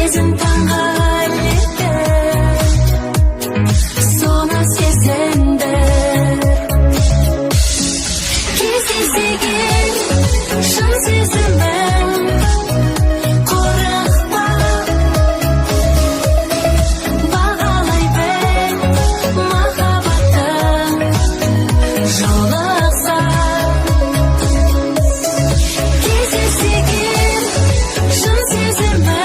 Сезім таңғы лепті, соны сезіндір. Кездесеген шын сезімің, қорықпа, бағалай біл махаббаттың жолықса. Кездесеген шын сезімің.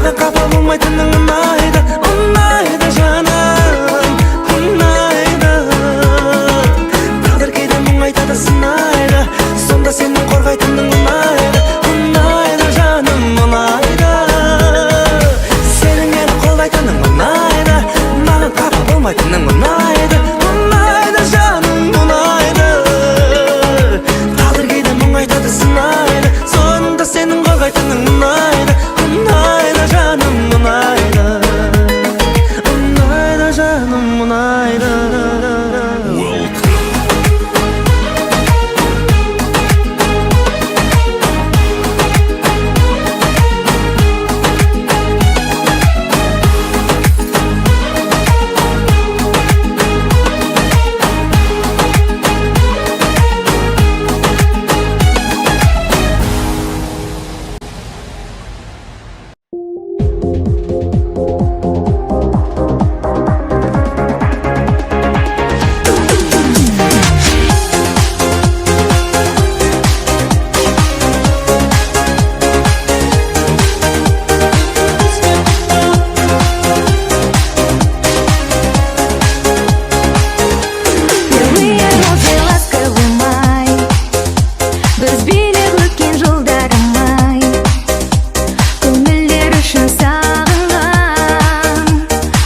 Маған қапа болмайтының ұнайды, ұнайды, жаным, ұнайды. Тағдыр кейде мұңайтады, сынайды, сонда сенің қорғайтының ұнайды, ұнайды, жаным, ұнайды. Сенің мені қолдайтының ұнайды, маған қапа болмайтының ұнайды, ұнайды, жаным, ұнайды. Тағдыр кейде мұңайтады, сынайды, сонда сенің қорғайтының ұнайды, ұнайды, жаным, ұнайды, ұнайды, жаным, ұнайды. Welcome. Первые розы, ласковый май, біз билеп өткен жылдарым-ай, көңілдер үшін сағынған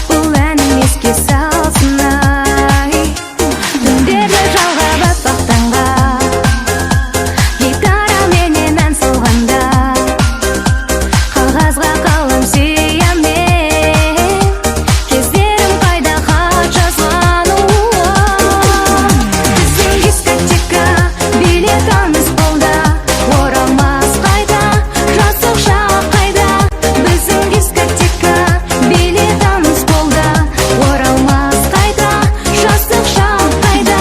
бұл әнім еске салсын ай. Түндерді жалғап аппақ таңға, гитараменен ән салғанда, қағазға қалам сиямен, кездерім қайда, хат жазған. Біздің дискотека, билет таныс қолда, оралмас қайта жастық шақ қайда? Біздің дискотека, билет таныс қолда, оралмас қайта жастық шақ қайда?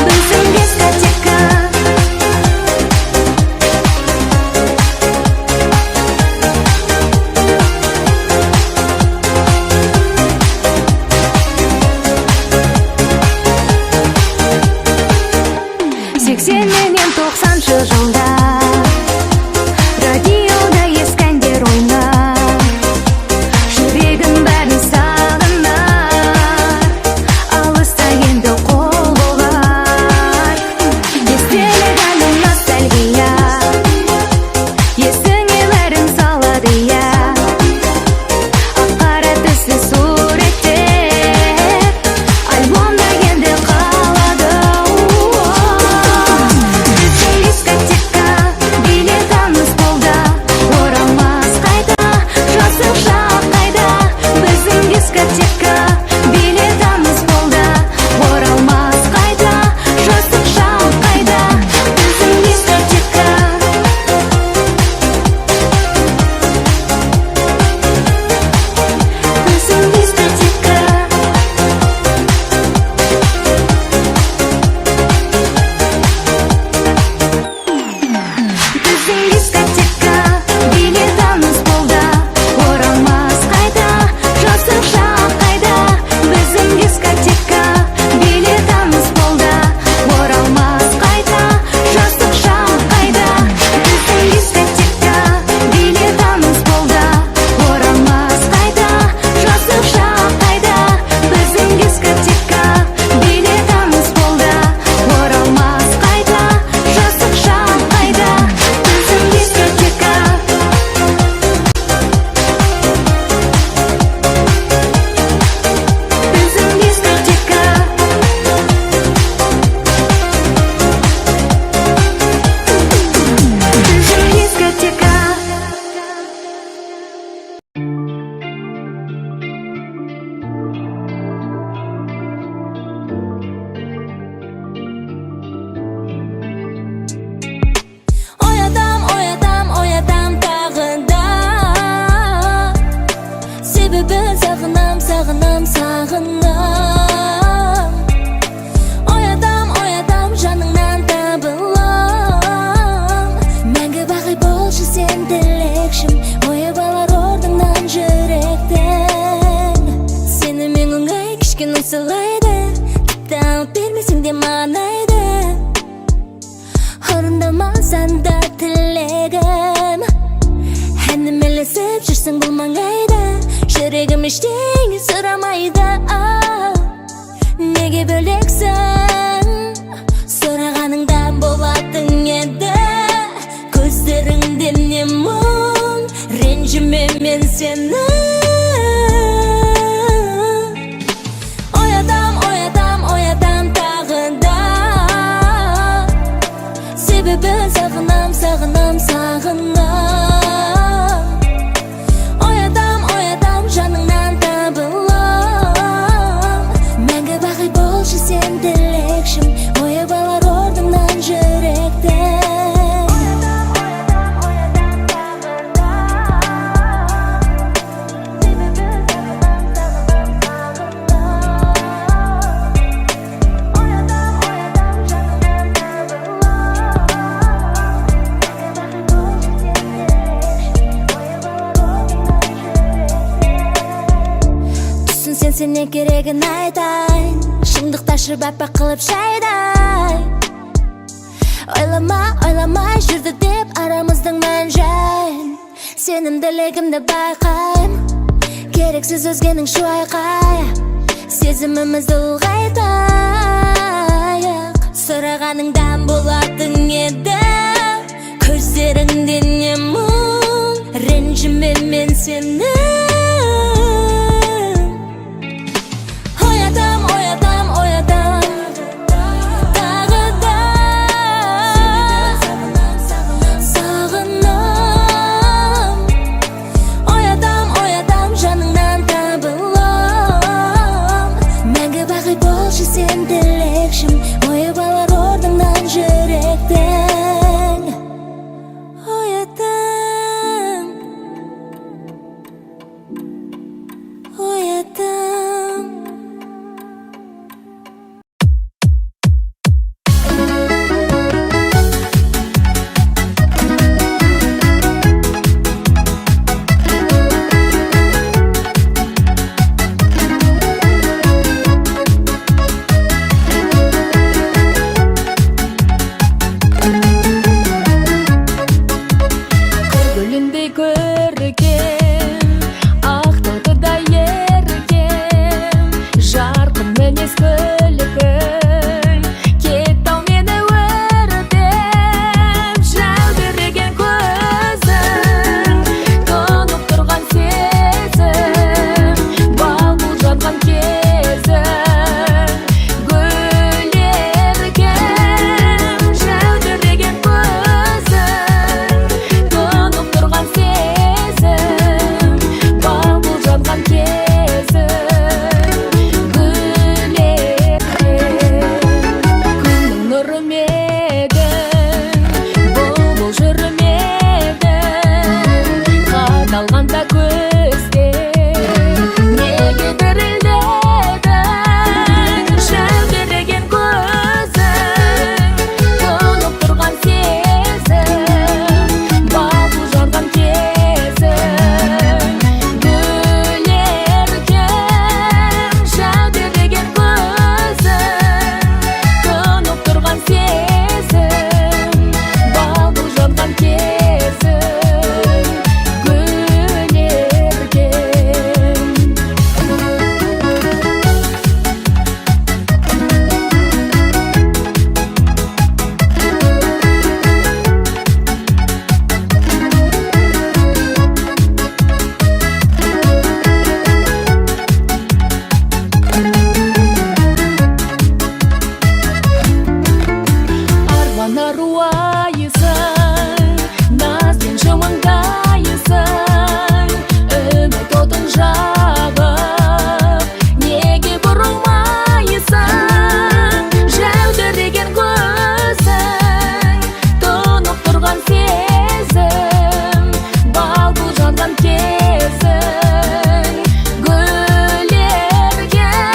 Біздің дискотека. 80 менен 90-шы жылда радиода ескі әндер ойнар, жүрегім бәрін сағынар, алыста енді қол болар. Естелік әлі, ностальгия, есіңе бәрін салады, иә. Ақ қара түсті суреттер альбомда енді қалады. Біздің дискотека, билет таныс қолда, оралмас қайта жастық шақ қайда? Біздің дискотека, билет таныс қолда, оралмас қайта жастық шақ қайда? Біздің дискотека. Біздің дискотека. Біздің дискотека, билет таныс қолда, оралмас қайта жастық шақ қайда? Біздің дискотека, билет таныс қолда, оралмас қайта жастық шақ қайда? Біздің дискотека, билет таныс қолда, оралмас қайта жастық шақ қайда? Біздің дискотека, билет таныс қолда, оралмас қайта жастық шақ қайда? Біздің дискотека. Біздің дискотека. Біздің дискотека. Оятам, оятам, оятам тағы да. Себебі сағынам, сағынам, сағынам. Оятам, оятам, жаныңнан табылам. Мәңгі бақи болшы сен тілекшім, ойып алар орныңнан жүректің. Сені мен оңай кішкене сыйлайды, тіпті алып бермесең де маған айды. Орындамасаң да тілегім, әнім ілесіп жүрсің бұл маңайда. Ештеңе сұрамайды. Неге бөлексің? Сұрағаныңда болатын еді. Көздеріңде не мұң? Ренжіме, мен сені оятам, оятам, оятам тағы да. Себебі сағынам, сағынам, сағынам. Оятам, оятам, жаныңнан табылам. Мәңгі бақи болшы сен тілекшім. Ойып алар орныңнан жүректі. Оятам, оятам, оятам тағы да. Себебі сағынам, сағынам, сағынам. Оятам, оятам, жаныңнан табылам. Мәңгі бақи болшы сен тілекшім. Ойып алар орныңнан жүректі. Түсінсең, сен не керегін айтайын. Шындықты ашып, аппақ қылып шайдай. Ойлама, ойламай жүрді деп арамыздың мән жайын. Сенімділігімді байқаймын. Керексіз өзгенің шу айқайы. Сезімімізді ұлғайтайық. Сұрағаныңдан болатын еді. Көздеріңде не мұң? Ренжіме, мен сені оятам, оятам, оятам тағы да. Сағынам. Оятам, оятам, жаныңнан табылам. Мәңгі бақи болшы сен тілекшім. Ойып алар орныңнан жүректің. Оятам, оятам. Қыр гүліндей көркем, ақ тотыдай еркем, жарқын мінез күлкің кетті ау мені өртеп. Жәудіреген көзің, тұнып тұрған сезім, бал бұл жанған кезің, гүл еркем. Жәудіреген көзің, тұнып тұрған сезім, бал бұл жанған кезің, гүл еркем. Күннің нұры ма едің, бұлбұл жыры ма едің? Қадалғанда көздер, неге дірілдедің? Жәудіреген көзің, тұнып тұрған сезім, бал бұл жанған кезің, гүл еркем. Жәудіреген көзің, тұнып тұрған сезім, бал бұл жанған кезің, гүл еркем. Арман аруайсың, назбен жымыңдайсың, үміт отын жағып, неге бұрылмайсың? Жәудіреген көзің, тұнып тұрған сезім, бал бұл жанған кезің, гүл еркем.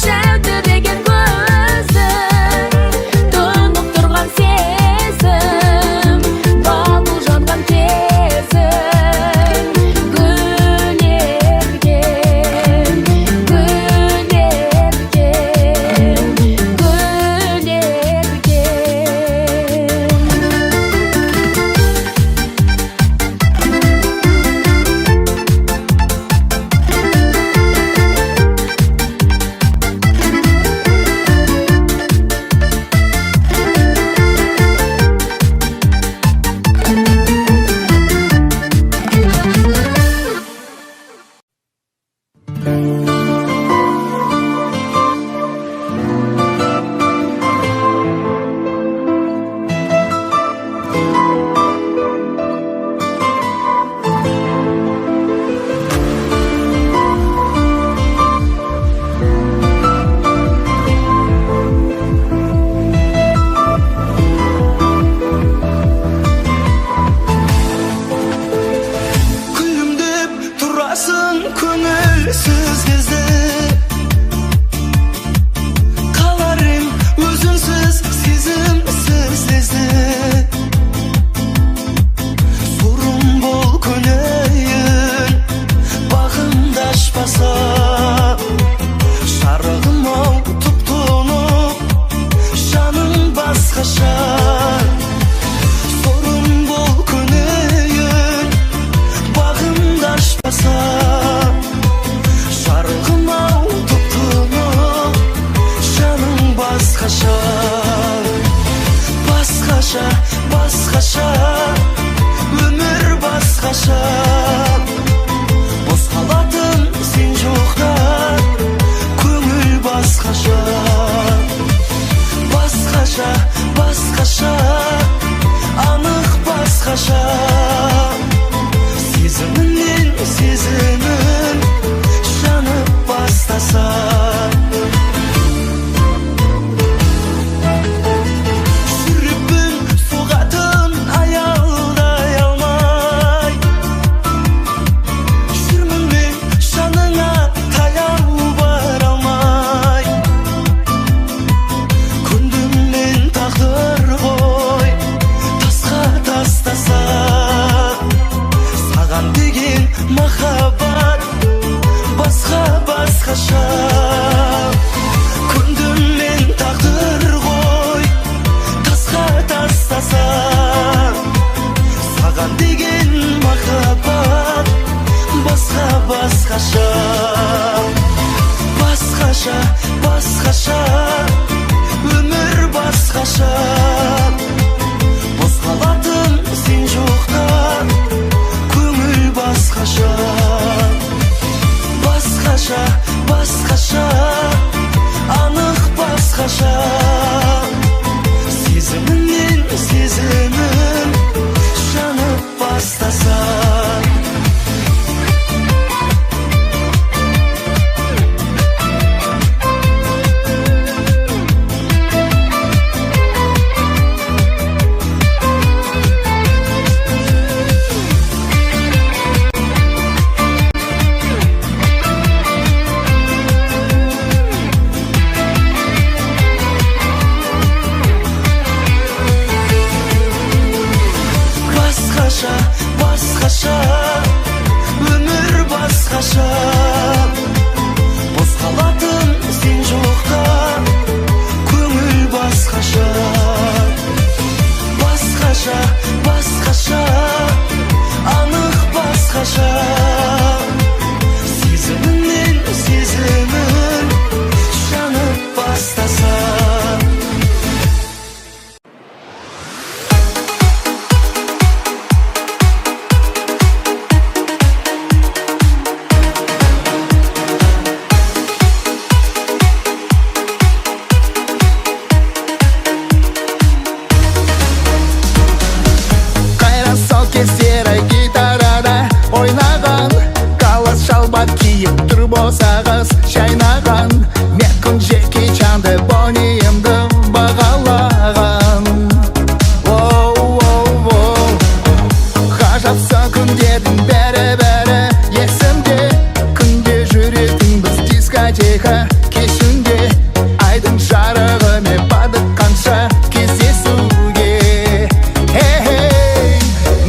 Жәудіреген көзің, тұнып тұрған сезім, бал бұл жанған кезің, гүл еркем, гүл еркем, гүл еркем. басқаша. Бос қалатын сен жоқта, көңіл басқаша. Басқаша, басқаша, анық басқаша. Сезіміңнен сезімім жанып бастаса. Қайран сол кездері гитарада ойнаған, қалас шалбар киіп тұр босағыз шайнаған, Мекон Джеки Чанды, Бонни Мді бағалаған. Оу, оу, оу. Ғажап сол күндердің бәрі-бәрі есімде. Күнде жүретінбіз дискотека кешінде, айдың жарығымен бардық қанша кездесуге. Эй,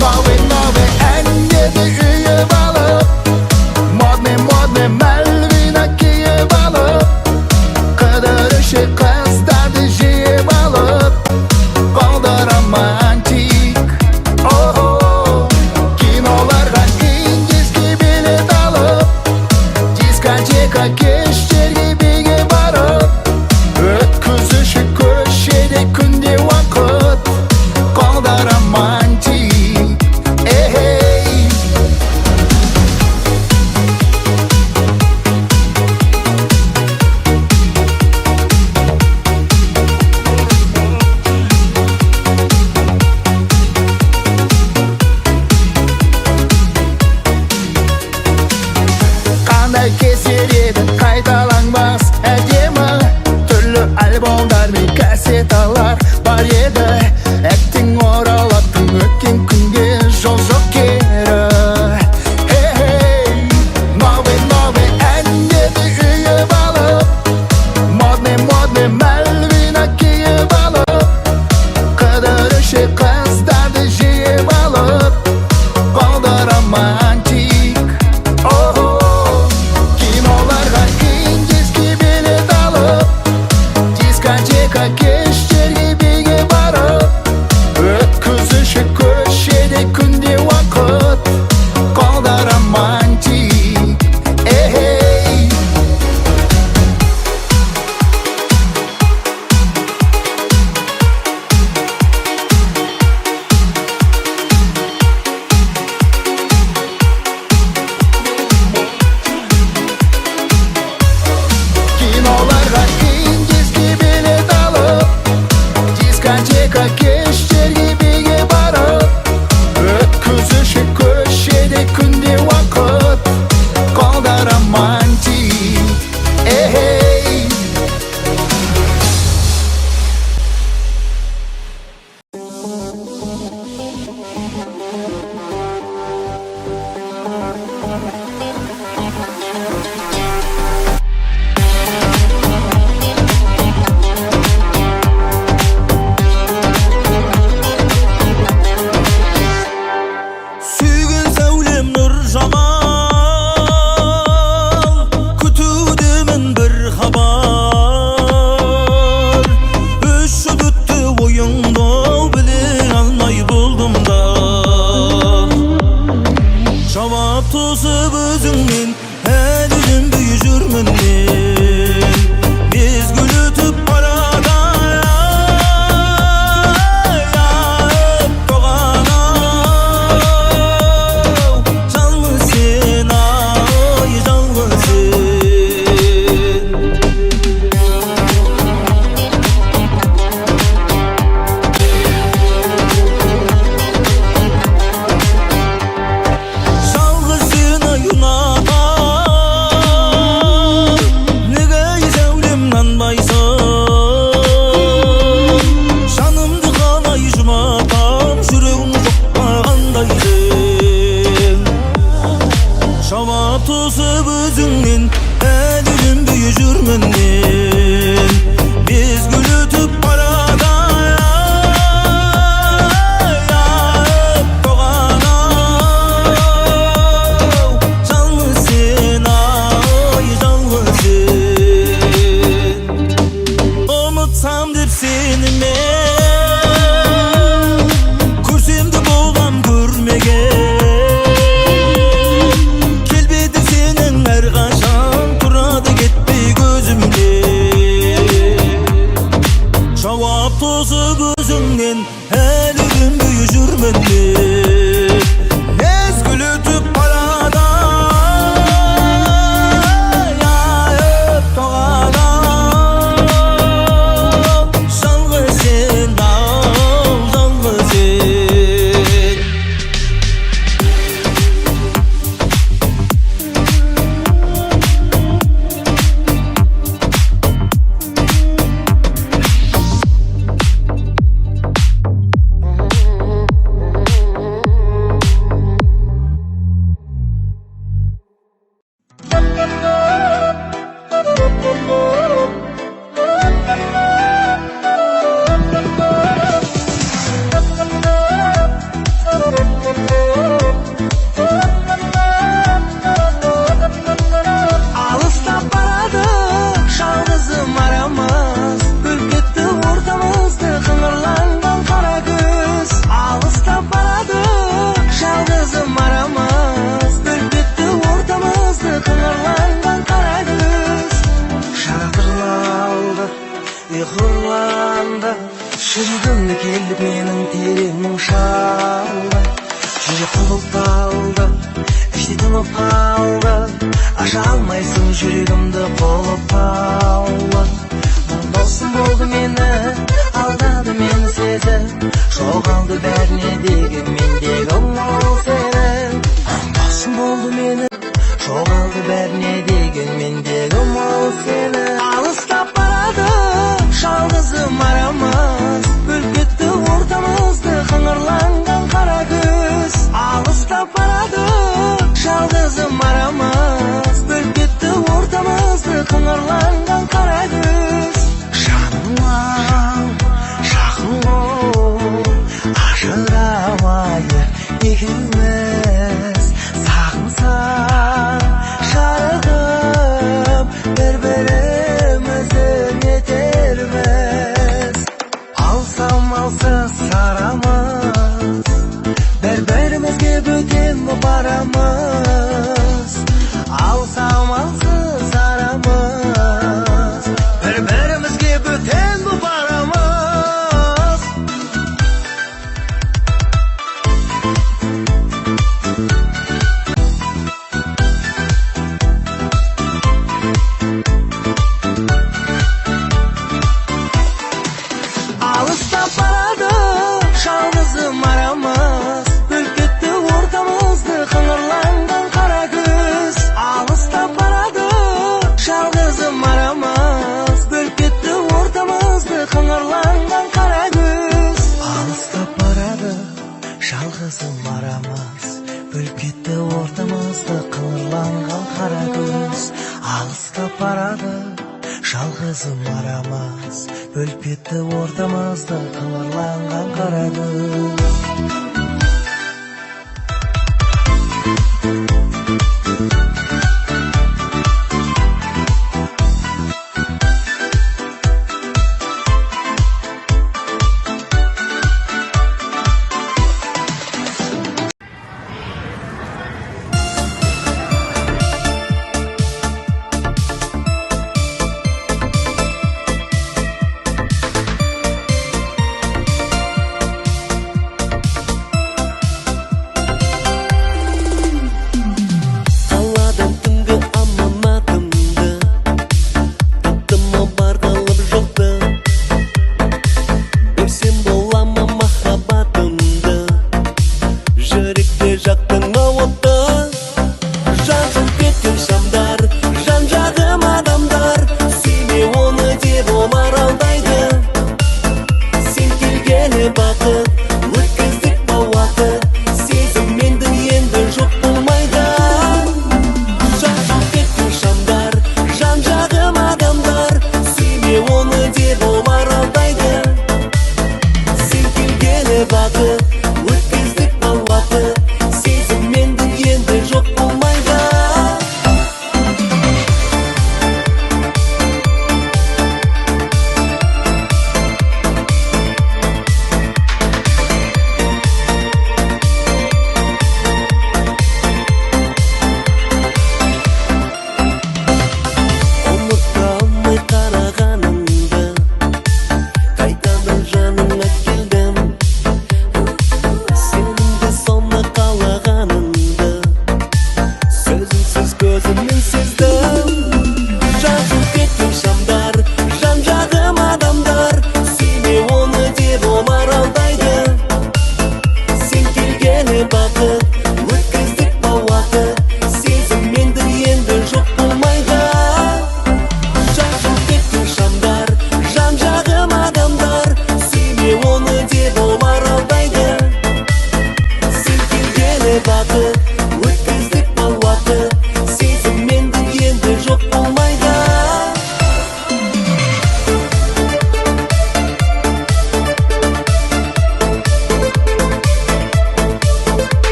новый, новый әндерді үйіп алып, модный, модный Мальвина киіп алып, қыдырушы қыздарды жиып алып, қолды романтик. О, киноларға индийский билет алып, дискотека кештерге биге барып, өткізуші көшеде күнде уақыт, қолда романтик. Эй. Қандай кездер еді қайталанбас әдемі, түрлі альбомдар мен кассеталар бар еді. Әттең, оралатын өткен күнге жол жоқ кері. Эй, новый, новый әндерді үйіп алып, модный, модный Мальвина киіп алып, қыдырушы қыздарды жиып алып, қолда романтик. О, киноларға индийский билет алып, дискотека кештерге биге барып, өткізуші көшеде күнде уақыт, қолда романтик. Эй. Киноларға индийский билет алып, дискотека кештерге биге барып, өткізуші көшеде күнде уақыт, қолда романтик. Эй. Сүйген сәулем нұр жамал, күтудемін бір хабар. 3 жыл өтті, ойыңды біле алмай болдым да. Жауап тосып өзіңнен, әлі үзілмей жүрмін мен. Мезгіл өтіп барады, тоған ау, жалғыз сен, ай, жалғыз сен. Жалғыз сені ұнатам, неге сәулем нанбайсың? Жанымды қалай жұматам, жүрегім жоққа қандай сен? Жауап тосып өзіңнен, әлі үзілмей жүрмін мен. Мезгіл өтіп барады, тоған ау, жалғыз. Алды, іштей тұнып қалды. Аша алмайсың жүрегімді құлып алды. Мұң досым болды мені, алдады мені сезіп. Жоғалды бәріне деген мендегі мол сенім. Мұң досым болды мені, жоғалды бәріне деген мендегі мол сенім. Алыстап барады жалғызым арамыз, бөліп кетті ортамызды қыңырланған қара көз. Алыстап барады жалғызым арамыз, бөліп кетті ортамызды қыңырланған қара көз. Жаным ау, жақын бол, ажырамайық екеуміз. Сағынсаң жарығым, бір-бірімізді нетерміз. Алсам алсыз арамыз, бір-бірімізге бөтен боп барамыз. Алсам алсыз арамыз, бір-бірімізге бөтен боп барамыз. Алыстап барады жалғызым арамыз, бөліп кетті ортамызды қыңырланған қара көз. Алыстап барады жалғызым арамыз, бөліп кетті ортамызды қыңырланған қара көз. Алыстап барады жалғызым арамыз, бөліп кетті ортамызды қыңырланған қара көз. Алыстап барады жалғызым арамыз, бөліп кетті ортамызды қыңырланған қара көз.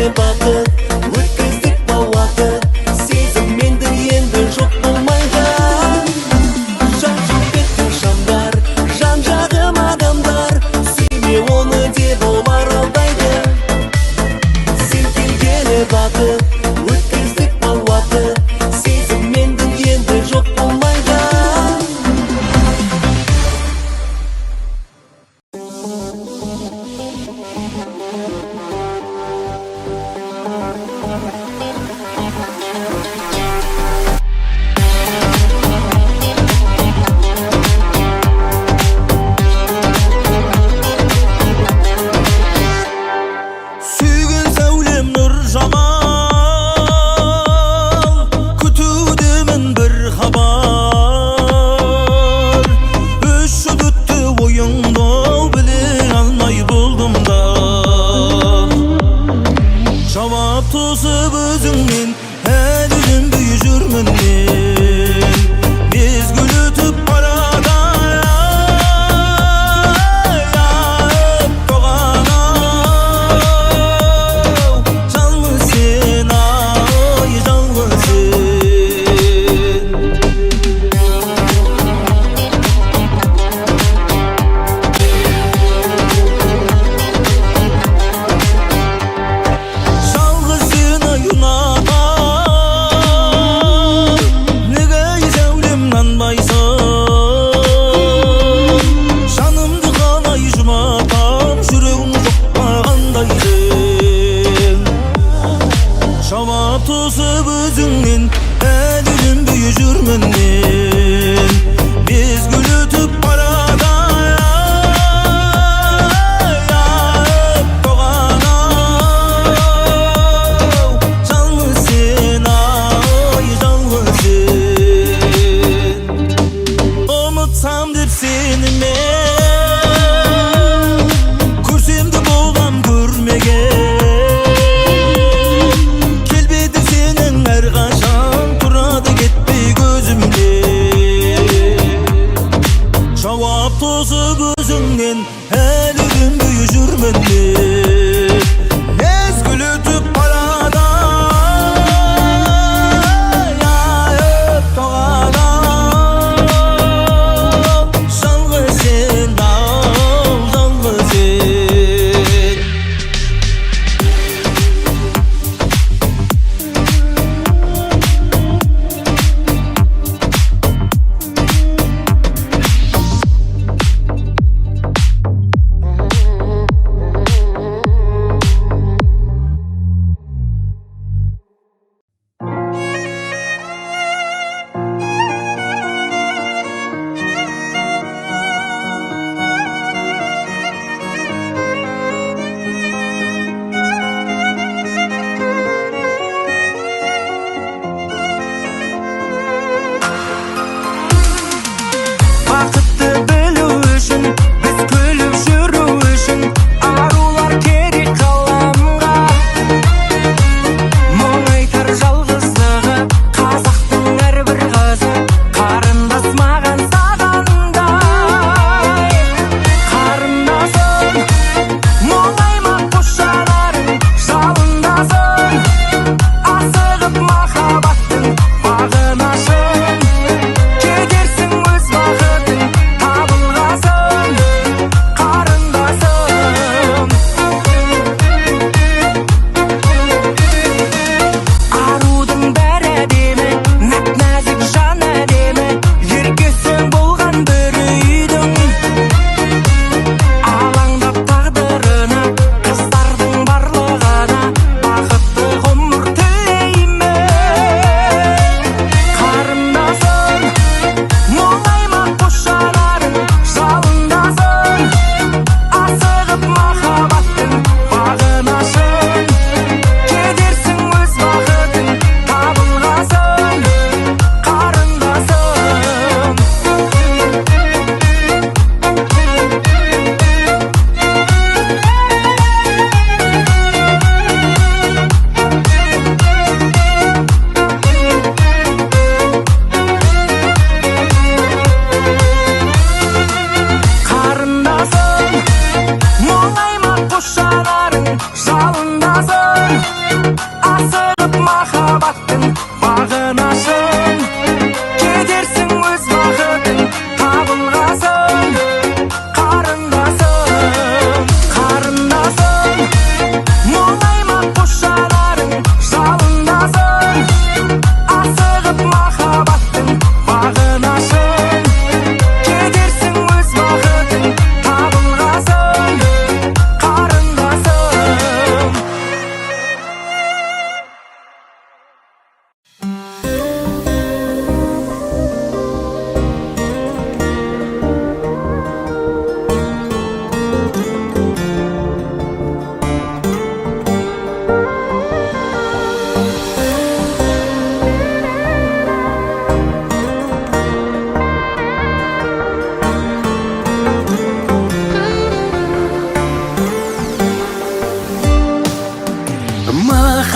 келгелі бақыт, өткіздік бал уақыт. Сезім менде енді жоқ болмайды. Шашып кетті шамдар, жан жағым адамдар. Сүйме оны деп олар алдайды. Сен келгелі бақыт, өткіздік бал уақыт. Сезім менде енді жоқ болмайды. Сүйген сәулем нұр жамал, күтудемін бір хабар. 3 жыл өтті, ойыңды біле алмай болдым да. Жауап тосып өзіңнен, әлі үзілмей жүрмін мен. Мезгіл өтіп барады, тоған-ау. Жалғыз сен, ай, жалғыз сен. Жалғыз сені ұнатам, неге, сәулем, нанбайсың? Жанымды қалай жұбатам, жүрегім жоқ қандай сен. Жауап тосып өзіңнен, әлі үзілмей жүрмін мен. Мезгіл өтіп барады, тоған-ау. Жалғыз сен, ай, жалғыз сен. Ұмытсам деп сені мен, көрсем де болам көрмеген. Келбеті сенің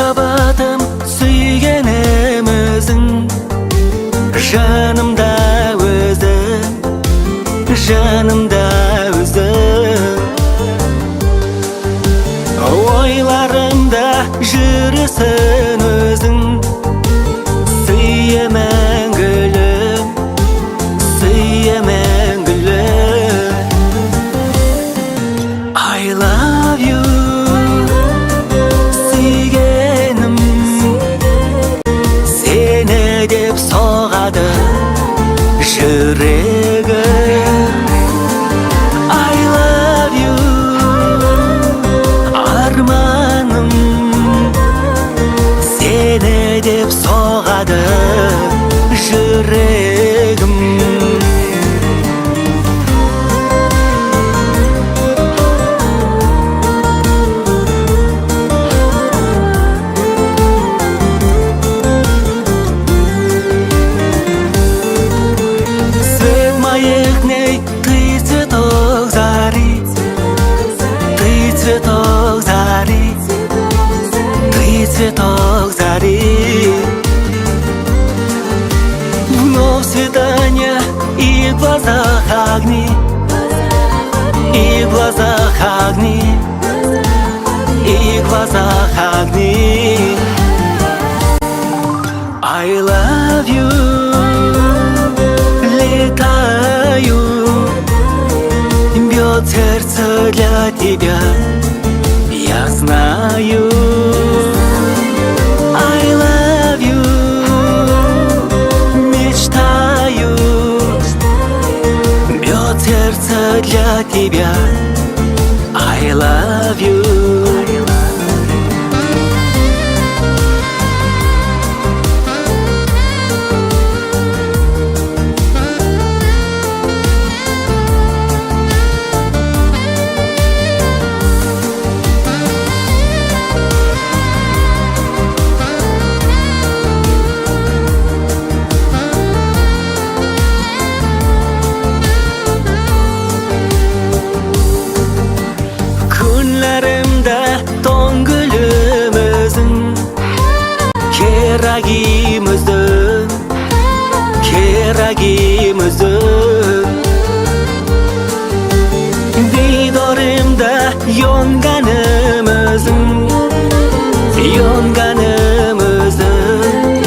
Махаббатым, сүйгенім өзің, жанымда өзің, жанымда өзің. Ойларымда жүрсің өзің. Сүйемін, гүлім, сүйемін, гүлім. I love you, сүйгенім. Сені деп соғады жүрегім. I love you, арманым. Сені деп соғады жүрегім. Свет моих дней, ты цветок зари, ты цветок зари, ты цветок зари. Вновь свидание, и в глазах огни, и в глазах огни, и в глазах огни. I love you, летаю, бьет сердце для тебя, я знаю. I love you, мечтаю, бьет сердце для тебя. I love you. Kunlarimda tong gulim o'zing, keragim o'zing, keragim o'zing. Diydorimda yonganim o'zing, yonganim o'zing,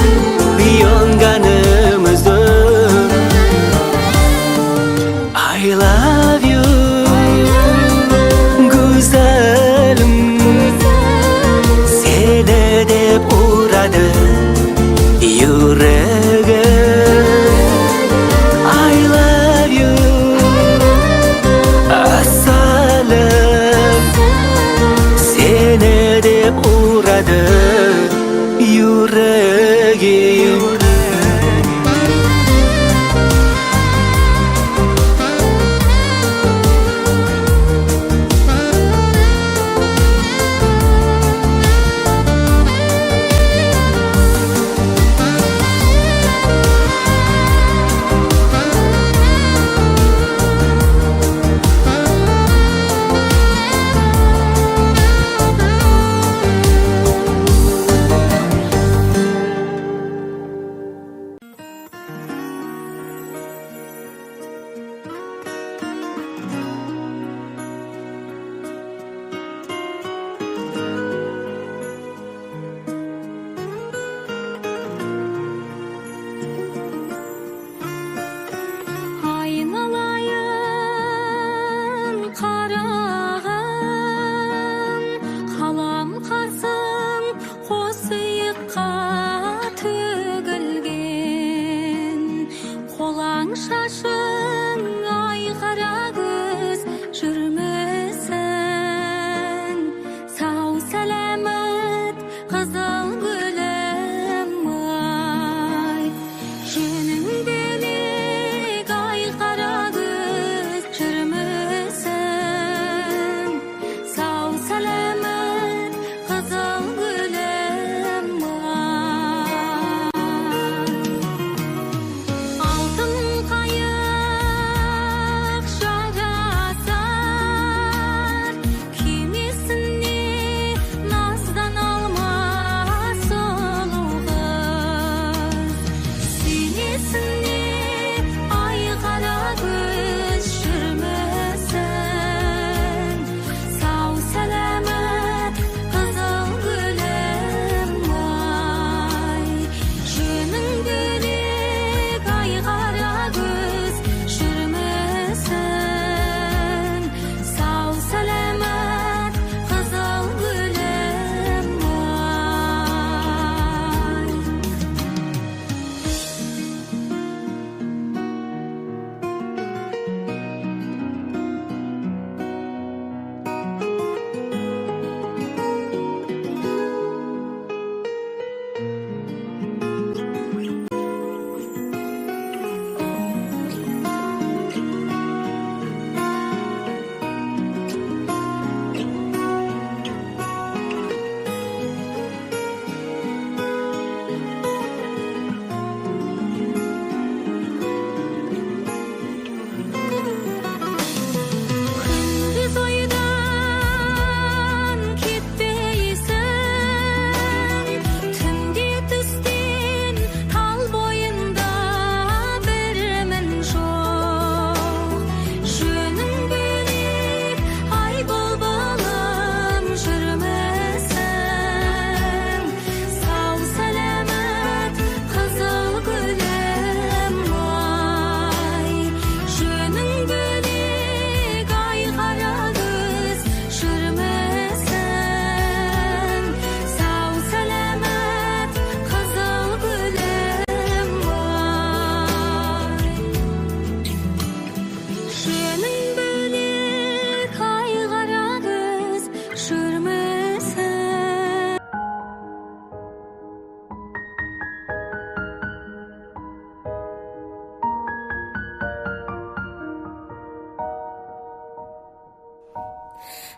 yonganim o'zing. I love you, go'zalim. Seni deb uradi yuragim. I love you, asalim. Seni deb uradi yuragim.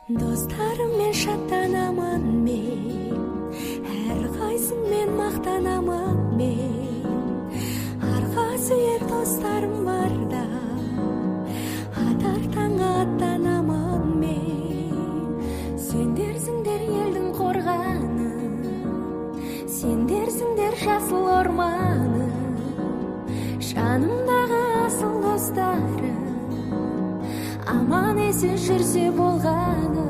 Достарыммен шаттанамын мен, әрқайсыңмен мақтанамын мен. Арқа сүйер достарым барда, атар таңға аттанамын мен. Сендерсіңдер елдің қорғаны, сендерсіңдер жасыл орманы, жанымдағы асыл достарым, аман есен жүрсе болғаны.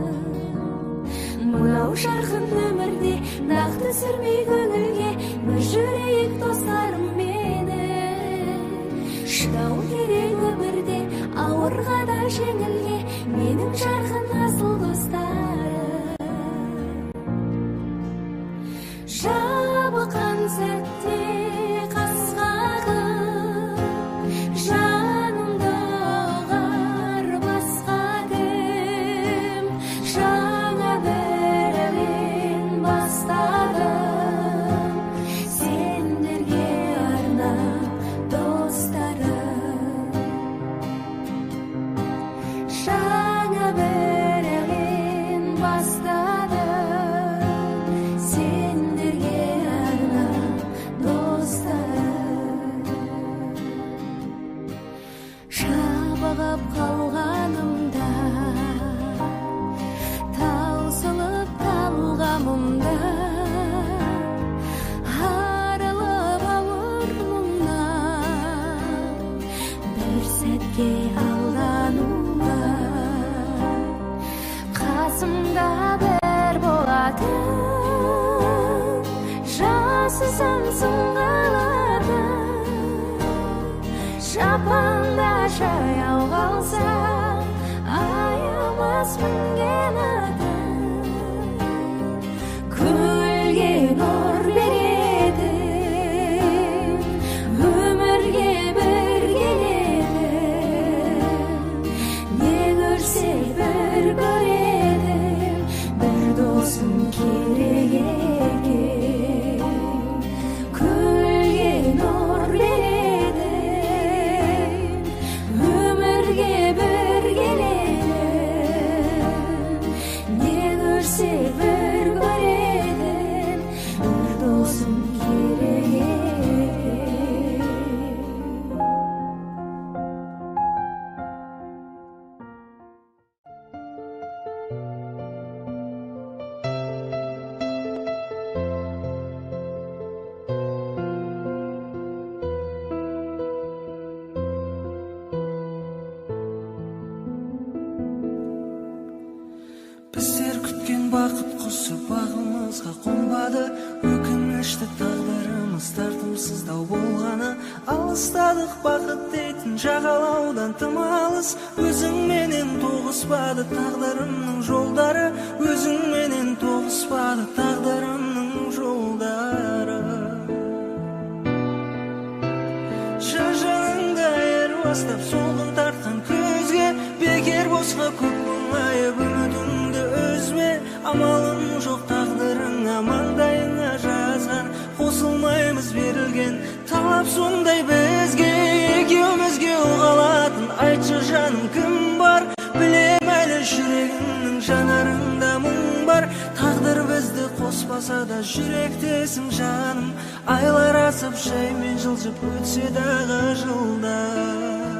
Мынау жарқын өмірде нақты сүрмей көңілге, бір жүрейік достарым менің. Шыдау керек өмірде ауырға да жеңілге, менің жарқын асыл достарым. Жабыққан сәтте қасқағым, жанымды ұғар басқа кім? Жаңа бір әуен бастадым, сендерге арнап достарым. Жаңа бір әуен бастадым, сендерге арнап достарым. Жабығып қалғанымда, таусылып талғамымда, арылып ауыр мұңнан, бір сәтке алдануға. Қасымда бір болатын, жасысам сынғалатын, жапанда жаяу қалсам, аямас мінген атым. Көлге нұр беретін, өмірге бір келетін, не көрсек бір көретін, бір досым керек екен. Көлге нұр беретін, өмірге бір келетін, не көрсек бір көретін, бір досым керек екен. Біздер күткен бақыт құсы бағымызға қонбады, өкінішті тағдырымыз тартымсыздау болғаны. Алыстадық бақыт дейтін жағалаудан тым алыс, өзіңменен тоғыспады тағдырымның жолдары, өзіңменен тоғыспады тағдырымның жолдары. Жаныңды айырбастап солғын тартқан күзге, бекер босқа көп мұңайып үмітіңді үзбе. Амалым жоқ тағдырыңа маңдайыңа жазған, қосылмаймыз берілген талап сондай бізге. Екеумізге ұғалатын айтшы жаным кім бар, білем әлі жүрегіңнің жанарыңда мұң бар. Тағдыр бізді қоспаса да жүректесің жаным, айлар асып жаймен жылжып өтсе дағы жылдар.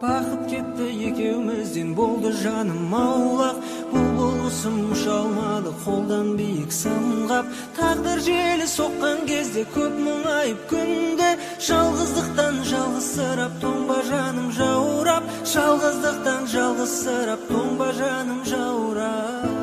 Бақыт кетті екеумізден болды жаным аулақ, бұлбұл құсым ұша алмады қолдан биік самғап. Тағдыр желі соққан кезде көп мұңайып күнде, жалғыздықтан жалғызсырап тоңба жаным жаурап, жалғыздықтан жалғызсырап тоңба жаным жаурап.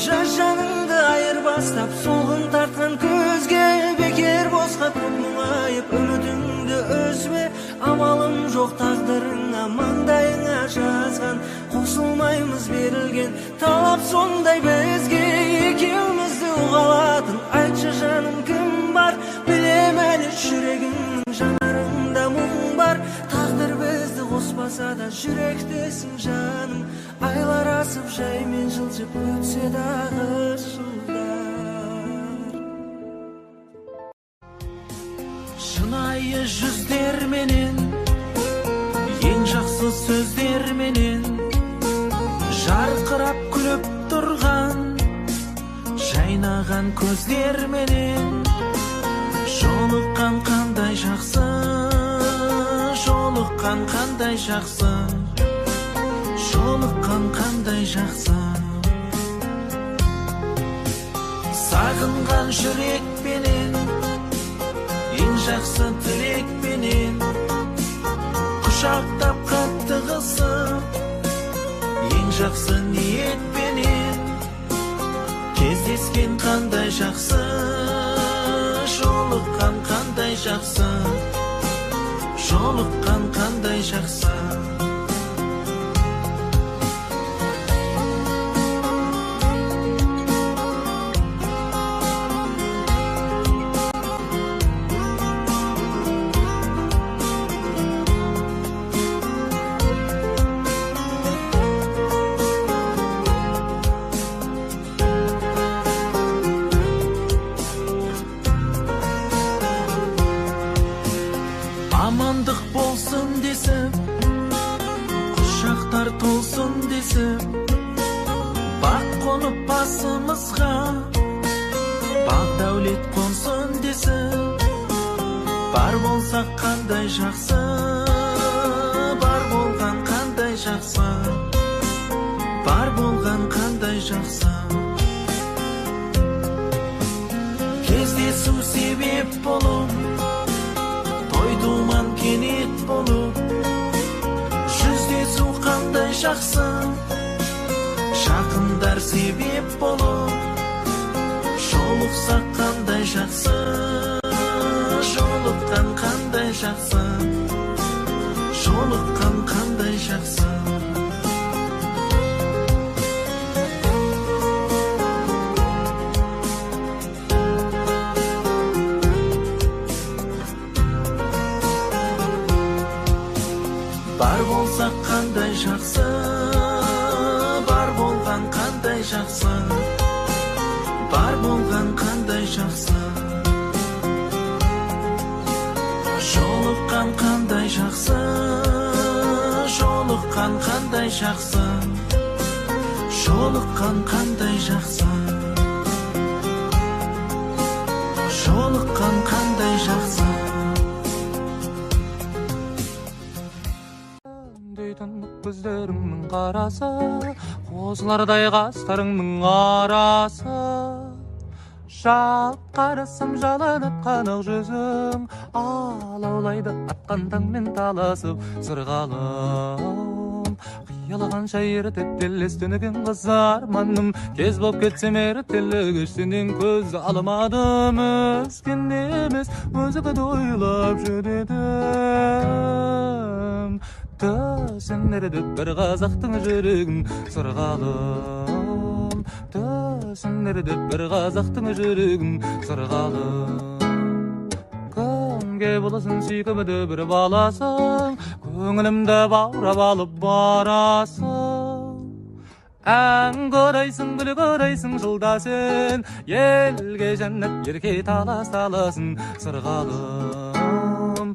Жас жаныңды айырбастап солғын тартқан күзге, бекер босқа көп мұңайып үмітіңді үзбе. Амалым жоқ тағдырыңа маңдайыңа жазған, қосылмаймыз берілген талап сондай бізге. Екеумізді ұғалатын айтшы жаным кім бар, білем әлі жүрегіңнің жанарыңда мұң бар. Тағдыр бізді қоспаса да жүректесің жаным, айлар асып жаймен жылжып өтсе дағы жылдар. Шынайы жүздерменен Жақсы сөздерменен жарқырап күліп тұрған, жайнаған көздерменен жолыққан қандай жақсы, жолыққан қандай жақсы, жолыққан қандай жақсы. Сағынған жүрекпенен, ең жақсы тілекпенен, құшақтап қатты қысып, ең жақсы ниетпенен кездескен қандай жақсы, жолыққан қандай жақсы, жолыққан қандай жақсы. Амандық болсын десіп, құшақтар толсын десіп, бақ қонып басымызға, бақ дәулет қонсын десіп, бар болсақ қандай жақсы, бар болған қандай жақсы, бар болған қандай жақсы. Кездесу себеп болып, той думан кенет болып, жүздесу қандай жақсы, жақындар себеп болып, жолықсақ қандай жақсы, жолыққан қандай жақсы, жолыққан қандай жақсы. Бар болсақ қандай жақсы, бар болған қандай жақсы, бар болған қандай жақсы. Жолыққан қандай жақсы, жолыққан қандай жақсы, жолыққан қандай жақсы, жолыққан қандай жақсы. Көздеріңнің қарасы, қозылардай қастарыңның арасы. Жалт қарасам жалын атқан ақ жүзің, алаулайды атқан таңмен таласып сырғалым. Қиялағанша ерте телес түнеген қыз арманым, кез боп кетсем ертелі кеш сенен көз алмадым. Өскен емес өзіңді ойлап жүдедім, түсінерді бір қазақтың жүрегін сырғалым, түсінерді бір қазақтың жүрегін сырғалым. Кімге болсын сүйкімді бір баласың, көңілімді баурап алып барасың. Ән көрейсің, гүл көрейсің жылда сен, елге жәннат ерке талас таласын сырғалым.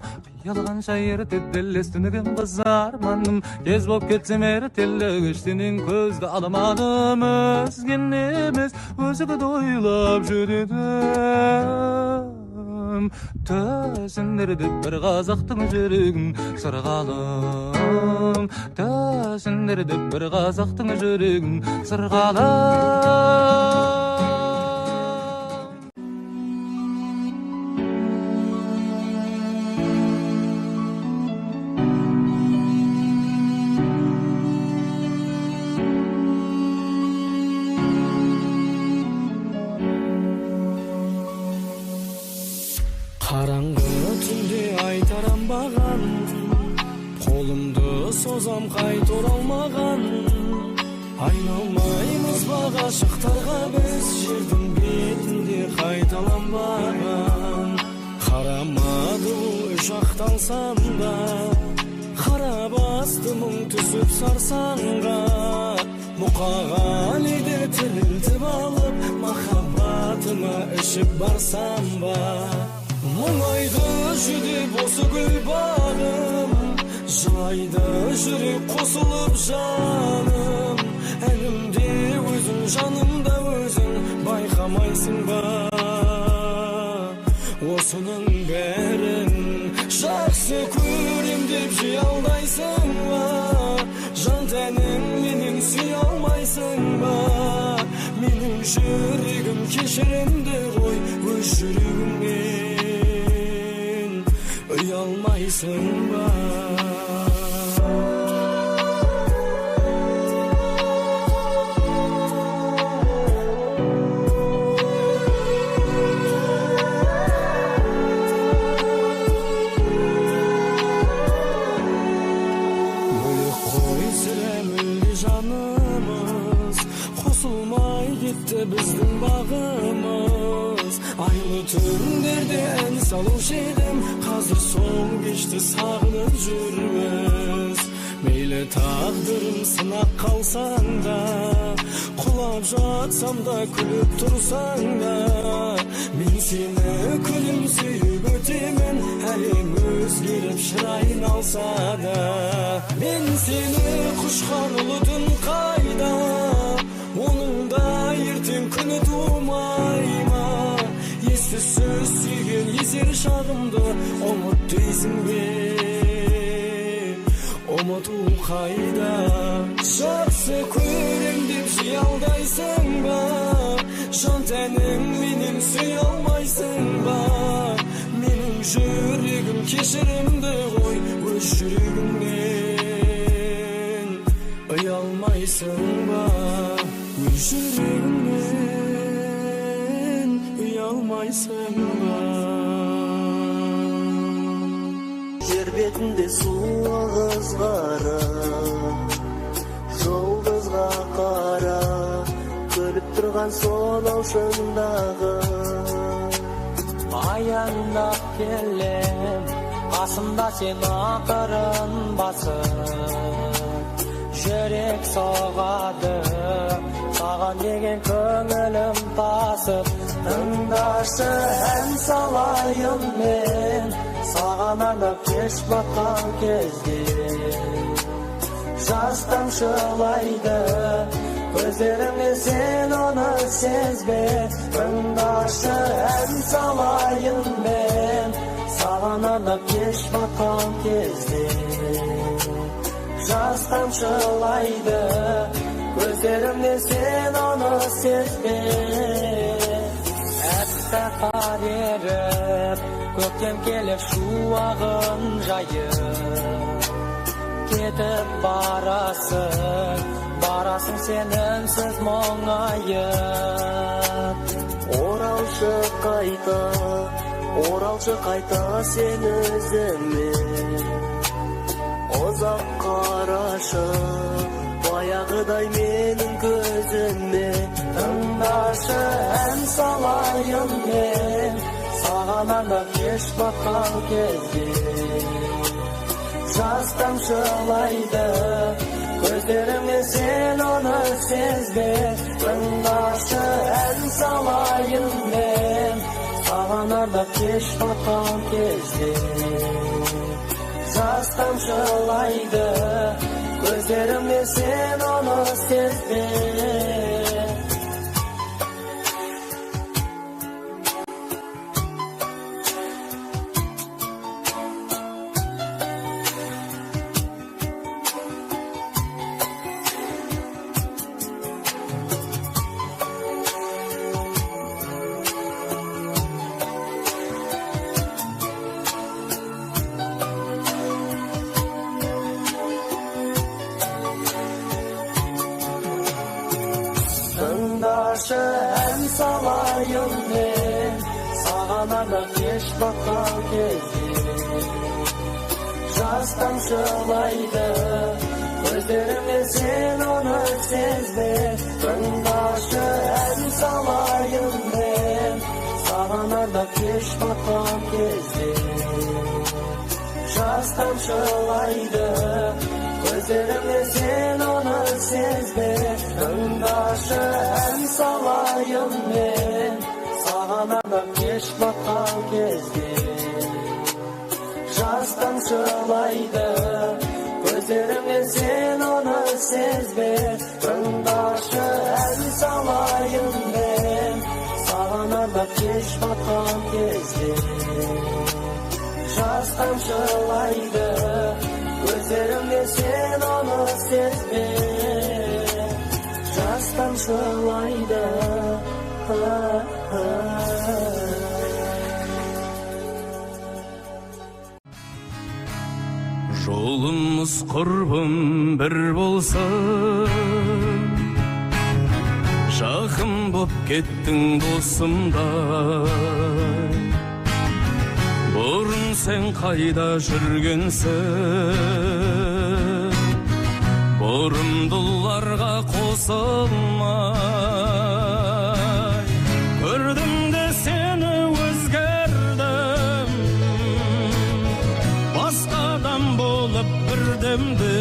Қиялғанша ерте телес түнеген қыз арманым, кез боп кетсем ертелі кеш сенен көзді алмадым. Өзген емес өзіңді ойлап жүдедім, түсіндірді бір қазақтың жүрегін сырғалым, түсіндірді бір қазақтың жүрегін сырғалым. Қараңғы түнде ай таранбаған, қолымды созам қайта оралмаған. Айналмаймыз ба ғашықтарға біз жердің бетінде қайталанбаған. Қарамады ол үш ақталсам да, қара басты мұң түсіп сарсаңға. Мұқағалиды тірілтіп алып, махаббатыма ішіп барсам ба. Мұңайды жүдеп осы гүл бағым, Жылайды жүрек қосылып жаным, әнімде өзің, жанымда өзің, байқамайсың ба осының бәрін? Жақсы көрем деп жей алдайсың ба, жан тәнің менен сүйе алмайсың ба? Менің жүрегім кешірімді ғой, өз жүрегіңнен ұялмайсың ба? Біздің бағымыз айлы түндерде ән салушы едім, қазір сол кешті сағынып жүрміз. Мейлі тағдырым сынақ қалсаң да, құлап жатсам да күліп тұрсаң да, мен сені күлім сүйіп өтемін, әлем өзгеріп шырайын алса да. Мен сені құшқан ұлы түн қайда, оның да ертең күні тумай ма? Ессіз сүйген есер шағымды ұмыт дейсің бе? Ұмыту қайда? Жақсы көрем деп жей алдайсың ба, жан тәнің менен сүйе алмайсың ба? Менің жүрегім кешірімді ғой, өз жүрегіңнен ұялмайсың ба? Өз жүрегіңнен ұялмайсың ба? Жер бетінде суық ызғары, жұлдызға қара, күліп тұрған сонау шыңдағы. Аяңдап келем, қасымда сен ақырын басып, жүрек соғады, саған деген көңілім тасып. Тыңдашы ән салайын мен, саған арнап кеш батқан кезде. Жас тамшылайды көздерімнен, сен оны сезбе. Тыңдашы ән салайын мен, саған арнап кеш батқан кезде. Жас тамшылайды көздерімнен, сен оны сезбе. Әппақ қар еріп, көктем келіп шуағын жайып, кетіп барасың, барасың сен үнсіз мұңайып. Оралшы қайта, оралшы қайта сен өзіме, ұзақ қарашы баяғыдай менің көзіме. Тыңдашы ән салайын мен, саған арнап кеш батқан кезде. Жас тамшылайды көздерімнен, сен оны сезбе. Тыңдашы ән салайын мен, саған арнап кеш батқан кезде. Жас тамшылайды көздерімнен, сен оны сезбе. Тыңдашы ән салайын мен, саған арнап кеш батқан кезде. Жас тамшылайды көздерімнен, сен оны сезбе. Тыңдашы ән салайын мен, саған арнап кеш батқан кезде. Жас тамшылайды көздерімнен, сен оны сезбе. Тыңдашы ән салайын мен, саған арнап кеш батқан кезде. Жас тамшылайды Көздерімнен сен оны сезбе, тыңдашы ән салайын мен. Саған арнап кеш батқан кезде жас тамшылайды. Көздерімнен сен оны сезбе, жас тамшылайды. Жолымыз құрбым бір болсын, жақын боп кеттің досымдай. Бұрын сен қайда жүргенсің, бұрымдыларға қосылмай. Көрдім де сені өзгердім, басқа адам болып бірдемде.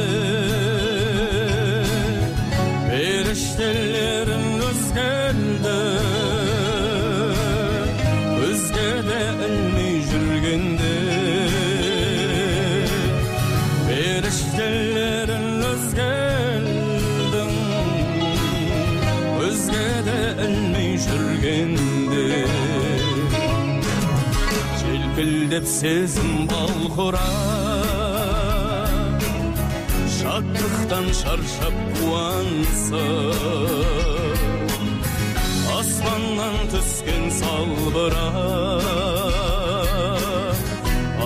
Періштелерін өзгерді, өзге де ілмей жүргенде. Періштелерін өзгердің, өзге де ілмей жүргенде. Желкілдеп сезім балқұрап, шаттықтан шаршап қуансын. Аспаннан түскен салбырап,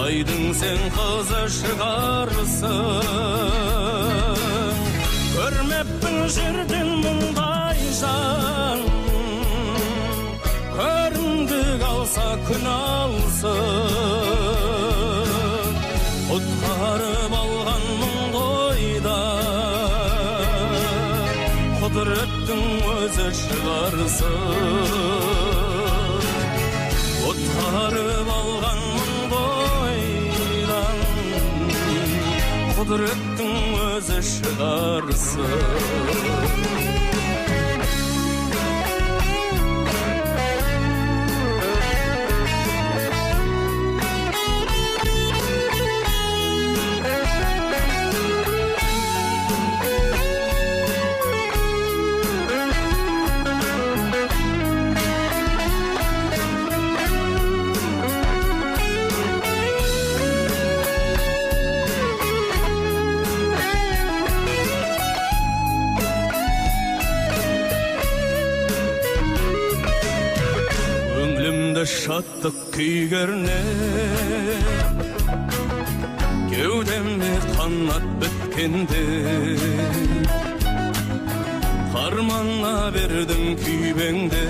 айдың сен қызы шығарсың. Көрмеппін жерден мұндай жан, көрімдік алса күн алсын. Құтқарып алған мұң қойдан, құдіреттің өзі шығарсын. Құтқарып алған мұң қойдан, құдіреттің өзі шығарсын. Шаттық күй кернеп, кеудеме қанат біткенде. Қармана бердім күйбеңде,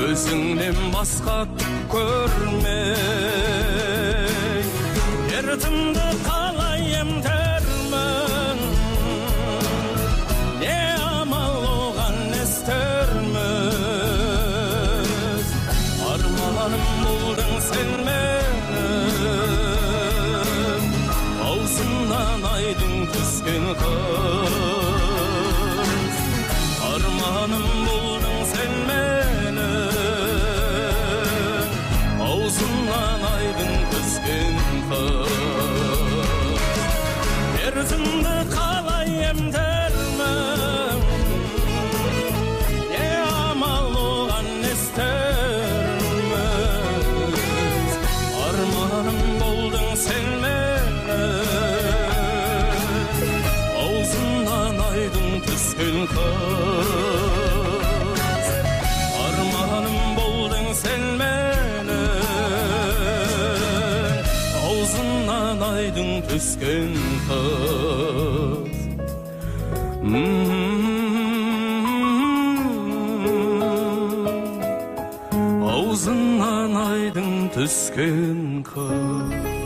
өзіңнен басқа түк көрмей. Дертімді қалай емдермін, не амал оған естермін. Арманым болдың сен менің, аузымнан айдың түскен қыз. Арманым болдың сен менің, аузымнан айдың түскен қыз. Дертімді қалай емдермін, не амал оған естерміз. Арманым болдың сен менің, аузымнан айдың түскен қыз. Арманым болдың сен менің, аузымнан айдың түскен қыз. Аузыңнан айдың түскен қыз.